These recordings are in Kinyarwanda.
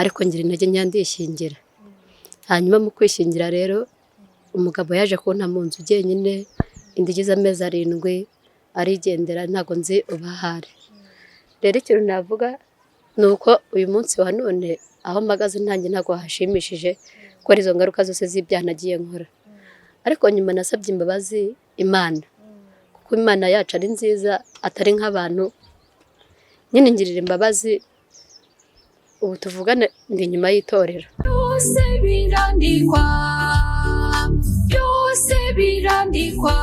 Ariko ngira intege nke ndishingira. Hanyuma mu kwishingira rero, umugabo yaje kubona mu nzu jyenyine, inda igize amezi 7, arigendera, ntabwo nzi ubahari. Rero ikintu navuga ni uko uyu munsi wa none aho mpagaze ntange ntabwo hashimishije, kubera izo ngaruka zose z'ibyaha nagiye nkora. Ariko nyuma nasabye imbabazi Imana, kuko Imana yacu ari nziza, atari nk'abantu. Nyine ngirira imbabazi, ubu tuvugane ndi inyuma y'itorero. Byose birandikwa, byose birandikwa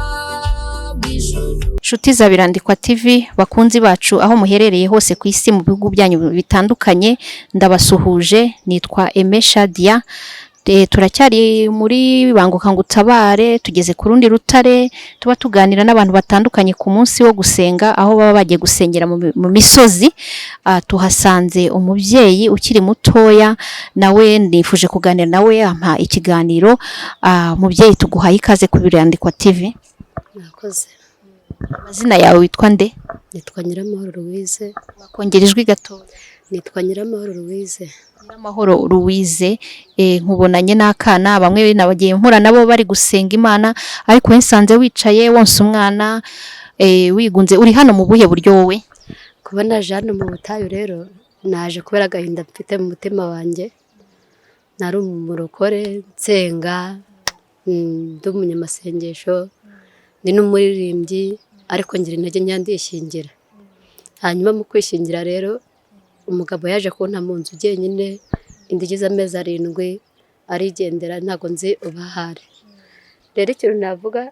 mu ijuru. Nshuti za Birandikwa TV, bakunzi bacu aho muherereye hose ku isi mu bihugu byanyu bitandukanye, ndabasuhuje. Nitwa Aime Shadia. Turacyari muri Banguka ngo utabare. Tugeze ku rundi rutare, tuba tuganira n'abantu batandukanye ku munsi wo gusenga, aho baba bagiye gusengera mu misozi. Tuhasanze umubyeyi ukiri mutoya, nawe nifuje kuganira nawe, ampa ikiganiro. Mubyeyi, tuguhaye ikaze ku Birandikwa TV. Mwakoze. Amazina yawe witwa nde? Nitwa Nyiramahoro Louise. Wakongera ijwi gato? Nitwa Nyiramahoro Louise. Nyiramahoro Louise, nkubonanye n'akana. Bamwe nabagiye mpura nabo bari gusenga Imana, ariko we nsanze wicaye wonsa umwana, wigunze. Uri hano mu buhe buryo wowe? Kuba naje hano mu butayu rero, naje kubera agahinda mfite mu mutima wanjye. Nari umurokore nsenga, ndi umunyamasengesho, ndi n'umuririmbyi, ariko ngira intege nke ndishingira. Hanyuma mu kwishingira rero, umugabo yaje kubona mu nzu jyenyine, inda igize amezi 7, arigendera, ntabwo nzi ubahari. Rero ikintu navuga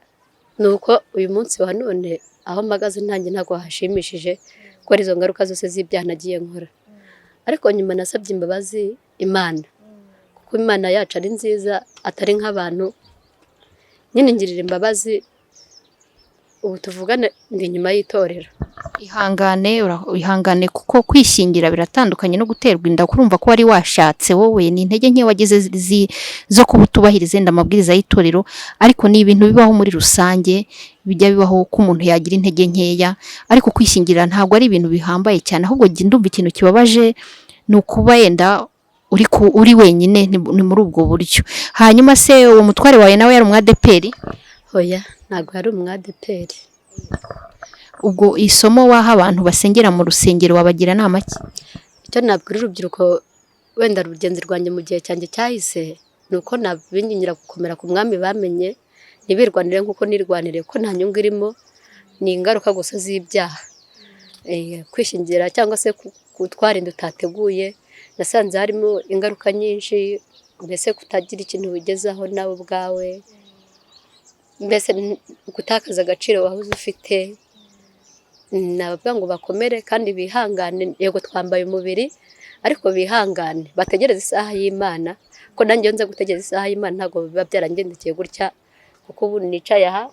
ni uko uyu munsi wa none aho mpagaze ntange ntabwo hashimishije, kubera izo ngaruka zose z'ibyaha nagiye nkora. Ariko nyuma nasabye imbabazi Imana, kuko Imana yacu ari nziza, atari nk'abantu. Nyine ngirira imbabazi, ubu tuvugane ndi inyuma y'itorero. Ihangane, ihangane, kuko kwishyingira biratandukanye no guterwa inda. Kurumva ko wari washatse wowe, ni intege nke wagize zo kuba utubahiriza yenda amabwiriza y'itorero, ariko ni ibintu bibaho muri rusange, bijya bibaho ko umuntu yagira intege nkeya. Ariko kwishyingira ntabwo ari ibintu bihambaye cyane, ahubwo jya ndumva ikintu kibabaje ni ukuba yenda uri wenyine. Ni muri ubwo buryo. Hanyuma se uwo mutware wawe nawe yari umwadeperi? Hoya, ntabwo yari umwadeperi. Ubwo isomo waha abantu basengera mu rusengero, wabagira nama ki? Icyo nabwira urubyiruko wenda rugenzi rwanjye mu gihe cyanjye cyahise, ni uko nabingingira gukomera ku Mwami, bamenye ntibirwanire nk'uko nirwaniriye, ko nta nyungu irimo, ni ingaruka gusa z'ibyaha. Kwishingira cyangwa se gutwara inda utateguye, nasanze harimo ingaruka nyinshi, mbese kutagira ikintu wigezaho nawe ubwawe, mbese gutakaza agaciro wahoze ufite. Nabavuga ngo bakomere kandi bihangane. Yego, twambaye umubiri, ariko bihangane, bategereze isaha y'Imana, ko nanjye iyo nza gutegereza isaha y'Imana ntabwo biba byarangendekeye gutya, kuko ubu nicaye aha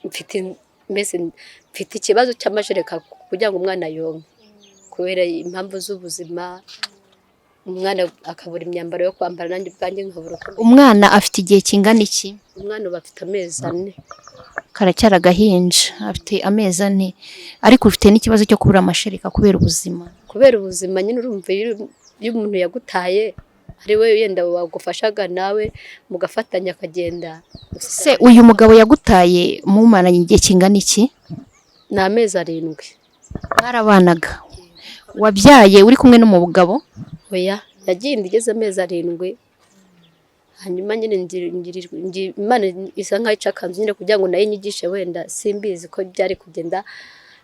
mfite, mbese mfite ikibazo cy'amashereka kugira ngo umwana yonke, kubera impamvu z'ubuzima, umwana akabura imyambaro yo kwambara, nanjye ubwanjye nkabura uko. Umwana afite igihe kingana iki? Umwana ubu afite amezi 4. Karacyari agahinja, afite amezi 4, ariko ufite n'ikibazo cyo kubura amashereka kubera ubuzima. Kubera ubuzima nyine. Urumva iyo umuntu yagutaye, ari we yenda wagufashaga, nawe mugafatanya, akagenda. Se uyu mugabo yagutaye mumaranye igihe kingana iki? Ni amezi 7. Mwarabanaga? Wabyaye uri kumwe n'umugabo? Oya, yagiye inda igeze amezi 7. Hanyuma nyine Imana isa nkaho ica akanzu nyine kugira ngo nayo inyigishe, wenda simbizi ko byari kugenda.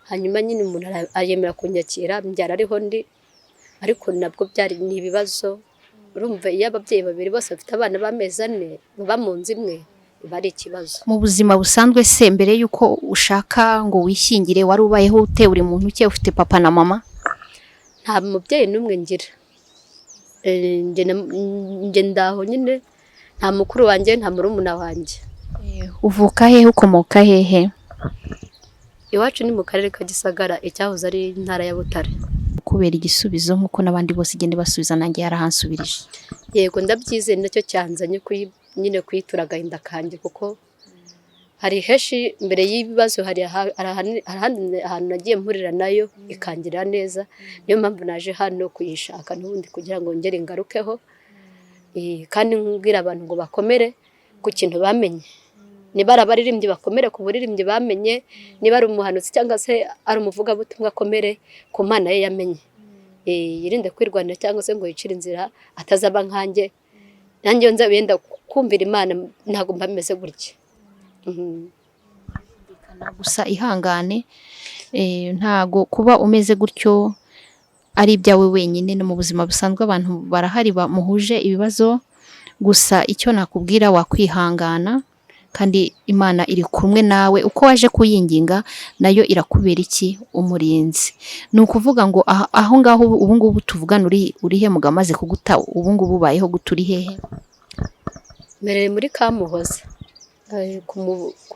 Hanyuma nyine umuntu ayemera kunyakira, mbyara ariho ndi, ariko nabwo byari ni ibibazo. Urumva iyo ababyeyi babiri bose bafite abana b'amezi 4 baba mu nzu imwe, biba ari ikibazo. Mu buzima busanzwe se, mbere y'uko ushaka ngo wishyingire, wari ubayeho ute? Uri muntu uke? Ufite papa na mama? Nta mubyeyi n'umwe ngira. Njye ndaho nyine, nta mukuru wanjye, nta murumuna wanjye. Uvuka hehe? Ukomoka hehe? Iwacu ni mu karere ka Gisagara, icyahoze ari intara ya Butare. Kubera igisubizo nk'uko n'abandi bose igenda basubiza, nanjye yarahansubirije. Yego, ndabyizeye, nacyo cyanzanye nyine kuyitura agahinda kanjye, kuko Hari henshi mbere y'ibibazo, hari ahandi ahantu nagiye mpurira nayo ikangirira neza. Niyo mpamvu naje hano kuyishaka n'ubundi kugira ngo ngere ingarukeho. Kandi mbwira abantu ngo bakomere ku kintu bamenye. Niba ari abaririmbyi, bakomere ku buririmbyi bamenye. Niba ari umuhanuzi cyangwa se ari umuvugabutumwa, akomere ku Mana ye yamenye. Yirinde kwirwanira cyangwa se ngo yicire inzira, atazaba nkanjye. Nanjye iyo nza wenda kumvira Imana, ntabwo mba meze gutya. Gusa ihangane, ntago kuba umeze gutyo ari ibyawe wenyine. No mu buzima busanzwe abantu barahari bamuhuje ibibazo. Gusa icyo nakubwira, wakwihangana kandi Imana iri kumwe nawe. Uko waje kuyinginga, nayo irakubera iki? Umurinzi. Ni ukuvuga ngo aho ngaho ubu ngubu tuvugana, uri he? Mugabo amaze kuguta, ubu ngubu ubayeho gute? Uri hehe? Mbereye muri Kamuhoza, ku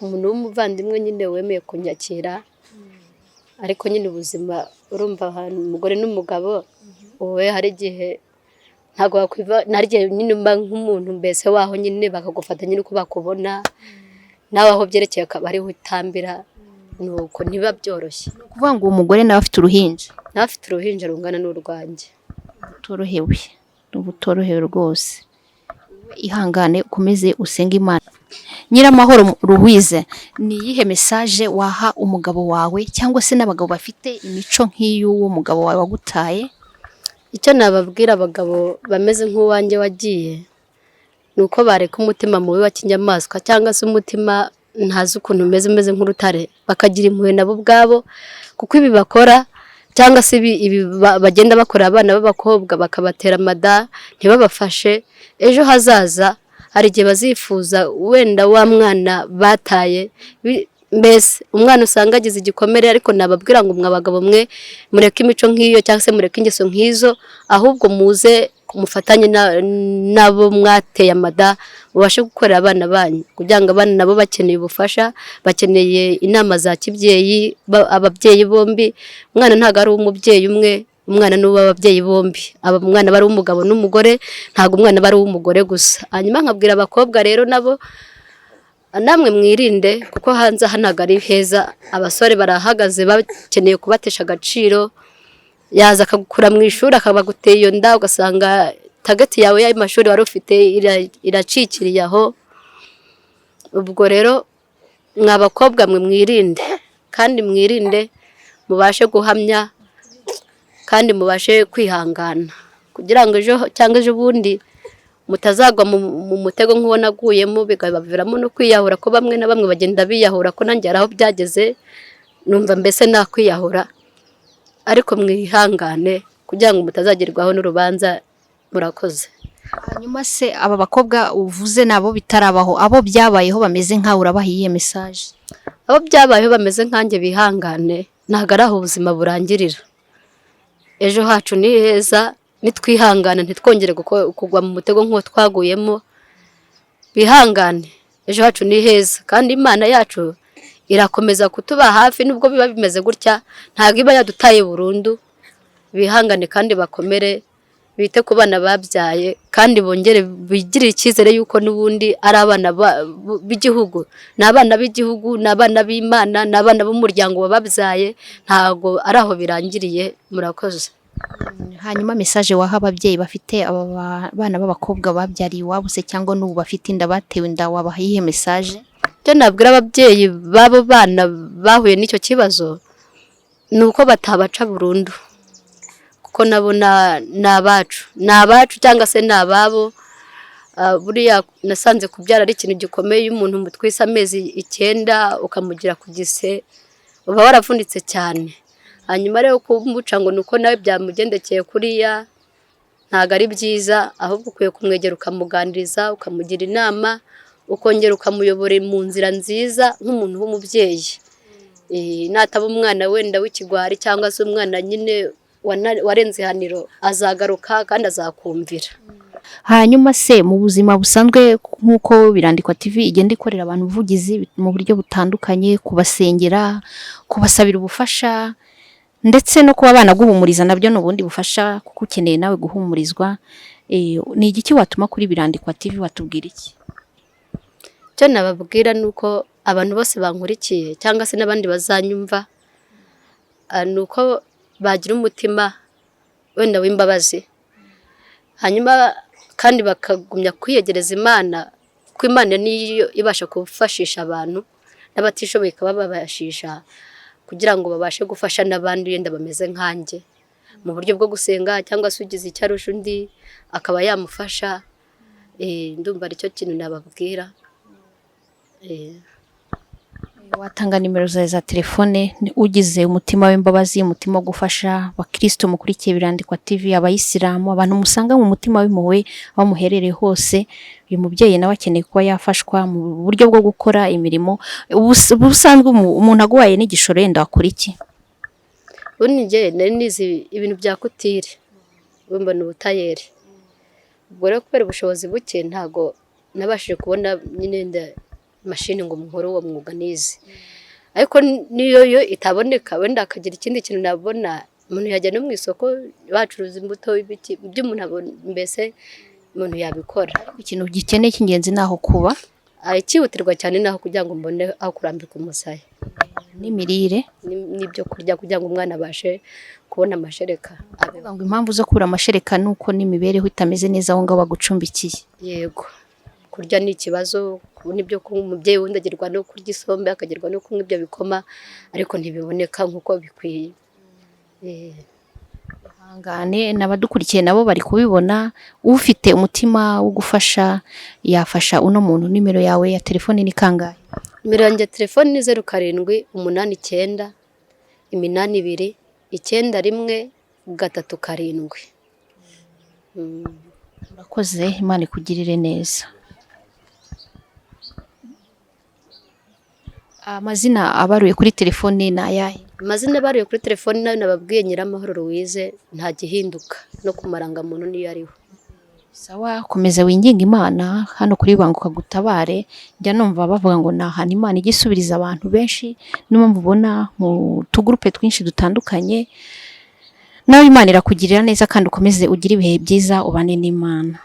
muntu w'umuvandimwe nyine wemeye kunyakira. Ariko nyine ubuzima, urumva, ahantu umugore n'umugabo, wowe hari igihe ntabwo wakwiva, hari igihe nyine mba nk'umuntu mbese waho nyine bakagufata nyine uko bakubona, nawe aho byerekeye akaba ariho utambira, nuko ntibiba byoroshye. Ni ukuvuga ngo uwo mugore nawe afite uruhinja? Nawe afite uruhinja rungana n'urwanjye. Utorohewe, uba utorohewe rwose. Ihangane, ukomeze usenge Imana. Nyiramahoro Ruwize, ni iyihe message waha umugabo wawe cyangwa se n'abagabo bafite imico nk'iy'uwo mugabo wawe wagutaye? Icyo nababwira abagabo bameze nk'uwanjye wagiye, ni uko bareka umutima mubi wa kinyamaswa cyangwa se umutima ntazi ukuntu umeze nk'urutare, bakagira impuhwe nabo ubwabo, kuko ibi bakora cyangwa se ibi bagenda bakora abana b'abakobwa, bakabatera amada ntibabafashe, ejo hazaza hari igihe bazifuza wenda wa mwana bataye. Mbese umwana usanga agize igikomere. Ariko nababwira ngo mwa bagabo mwe, mureke imico nk'iyo cyangwa se mureke ingeso nk'izo, ahubwo muze mufatanye n'abo mwateye amada, mubashe gukorera abana banyu, kugira ngo abana nabo bakeneye ubufasha, bakeneye inama za kibyeyi, ababyeyi bombi. Umwana ntabwo ari uw'umubyeyi umwe, umwana ni uw'ababyeyi bombi. Aba umwana aba ari uw'umugabo n'umugore, ntabwo umwana aba ari uw'umugore gusa. Hanyuma nkabwira abakobwa rero nabo, namwe mwirinde, kuko hanze aha ntabwo ari heza. Abasore barahagaze bakeneye kubatesha agaciro. Yaza akagukura mu ishuri, akabaguteye iyo nda, ugasanga target yawe y'amashuri wari ufite iracikiriye aho. Ubwo rero mwa bakobwa mwe, mwirinde, kandi mwirinde, mubashe guhamya kandi mubashe kwihangana, kugira ngo ejo cyangwa ejo bundi mutazagwa mu mutego nk'uwo naguyemo, bikabaviramo no kwiyahura, ko bamwe na bamwe bagenda biyahura, ko nanjye hari aho byageze numva mbese nakwiyahura. Ariko mwihangane kugira ngo mutazagerwaho n'urubanza. Murakoze. Hanyuma se aba bakobwa uvuze nabo bitarabaho, abo byabayeho bameze nkawe, urabaha iyihe message? Abo byabayeho bameze nkanjye bihangane, ntabwo ari aho ubuzima burangirira. Ejo hacu ni heza nitwihangana, ntitwongere kugwa mu mutego nk'uwo twaguyemo. Bihangane, ejo hacu ni heza, kandi Imana yacu irakomeza kutuba hafi nubwo biba bimeze gutya, ntabwo iba yadutaye burundu. Bihangane kandi bakomere, bite ku bana babyaye, kandi bongere bigirire icyizere yuko n'ubundi ari abana b'igihugu. Ni abana b'igihugu, ni abana b'Imana, ni abana b'umuryango wababyaye. Ntabwo ari aho birangiriye. Murakoze. Hanyuma message waha ababyeyi bafite aba bana b'abakobwa babyariye iwabo se, cyangwa n'ubu bafite inda, batewe inda, wabaha iyihe message? Icyo nabwira ababyeyi b'abo bana bahuye n'icyo kibazo ni uko batabaca burundu, kuko nabo ni abacu, ni abacu cyangwa se ni ababo. Buriya nasanze kubyara ari ikintu gikomeye. Iyo umuntu mutwise amezi 9 ukamugira ku gise, uba waravunitse cyane. Hanyuma rero kumuca ngo ni uko nawe byamugendekeye kuriya, ntabwo ari byiza. Ahubwo ukwiye kumwegera, ukamuganiriza, ukamugira inama, ukongera ukamuyobora mu nzira nziza nk'umuntu w'umubyeyi. Nataba umwana wenda w'ikigwari cyangwa se umwana nyine warenze ihaniro, azagaruka kandi azakumvira. Hanyuma se mu buzima busanzwe, nk'uko Birandikwa TV igenda ikorera abantu ubuvugizi mu buryo butandukanye, kubasengera, kubasabira ubufasha, ndetse no kuba banaguhumuriza, nabyo ni ubundi bufasha kuko ukeneye nawe guhumurizwa, ni igiki watuma kuri Birandikwa TV? Watubwira iki? Icyo nababwira ni uko abantu bose bankurikiye cyangwa se n'abandi bazanyumva, ni uko bagira umutima wenda w'imbabazi, hanyuma kandi bakagumya kwiyegereza Imana, kuko Imana niyo ibasha gufashisha abantu n'abatishoboye ikababashisha kugira ngo babashe gufasha n'abandi wenda bameze nkanjye mu buryo bwo gusenga, cyangwa se ugize icyo arusha undi akaba yamufasha. Ndumva aricyo kintu nababwira. Watanga nimero zawe za telefone, ugize umutima w'imbabazi, umutima wo gufasha abakristo mukurikiye Birandikwa TV, abayisilamu, abantu musanga mu mutima w'impuhwe aho muherereye hose, uyu mubyeyi nawe akeneye kuba yafashwa mu buryo bwo gukora imirimo. Ubusanzwe umuntu aguhaye n'igishoro yenda wakora iki? Ubundi njye nari nize ibintu bya couture, urumva ni ubutayeri. Ubwo rero kubera ubushobozi buke ntago nabashije kubona nyine mashini ngo nkore uwo mwuga nize, ariko niyo yo itaboneka wenda akagira ikindi kintu nabona, umuntu yajya no mu isoko bacuruza imbuto, ibiki, ibyo umuntu abona mbese umuntu yabikora. Ikintu gikeneye cy'ingenzi ni aho kuba. Icyihutirwa cyane ni aho kugira ngo mbone aho kurambika umusaya n'imirire n'ibyo kurya kugira ngo umwana abashe kubona amashereka abeho. Kuvuga ngo impamvu zo kubura amashereka ni uko n'imibereho itameze neza aho ngaho bagucumbikiye. Yego, kurya ni ikibazo, kubona ibyo kunywa, umubyeyi wundi agerwa no kurya isombe, akagerwa no kunywa ibyo bikoma, ariko ntibiboneka nk'uko bikwiye. Ihangane, n'abadukurikiye nabo bari kubibona, ufite umutima wo gufasha yafasha uno muntu. Nimero yawe ya telefone ni kangahe? Nimero yanjye ya telefone ni 0789 82 91 37. Urakoze, Imana ikugirire neza. Amazina abaruye kuri telefone ni ayahe? Amazina abaruye kuri telefone nayo nababwiye, Nyiramahoro Louise, nta gihinduka, no ku marangamuntu niyo ariho. Sawa, komeza winginga Imana hano kuri Banguka Gutabare. Njya numva bavuga ngo ni ahantu Imana ijya isubiriza abantu benshi, niyo mpamvu ubona mu tugurupe twinshi dutandukanye. Nawe Imana irakugirira neza kandi ukomeze ugire ibihe byiza, ubane n'Imana.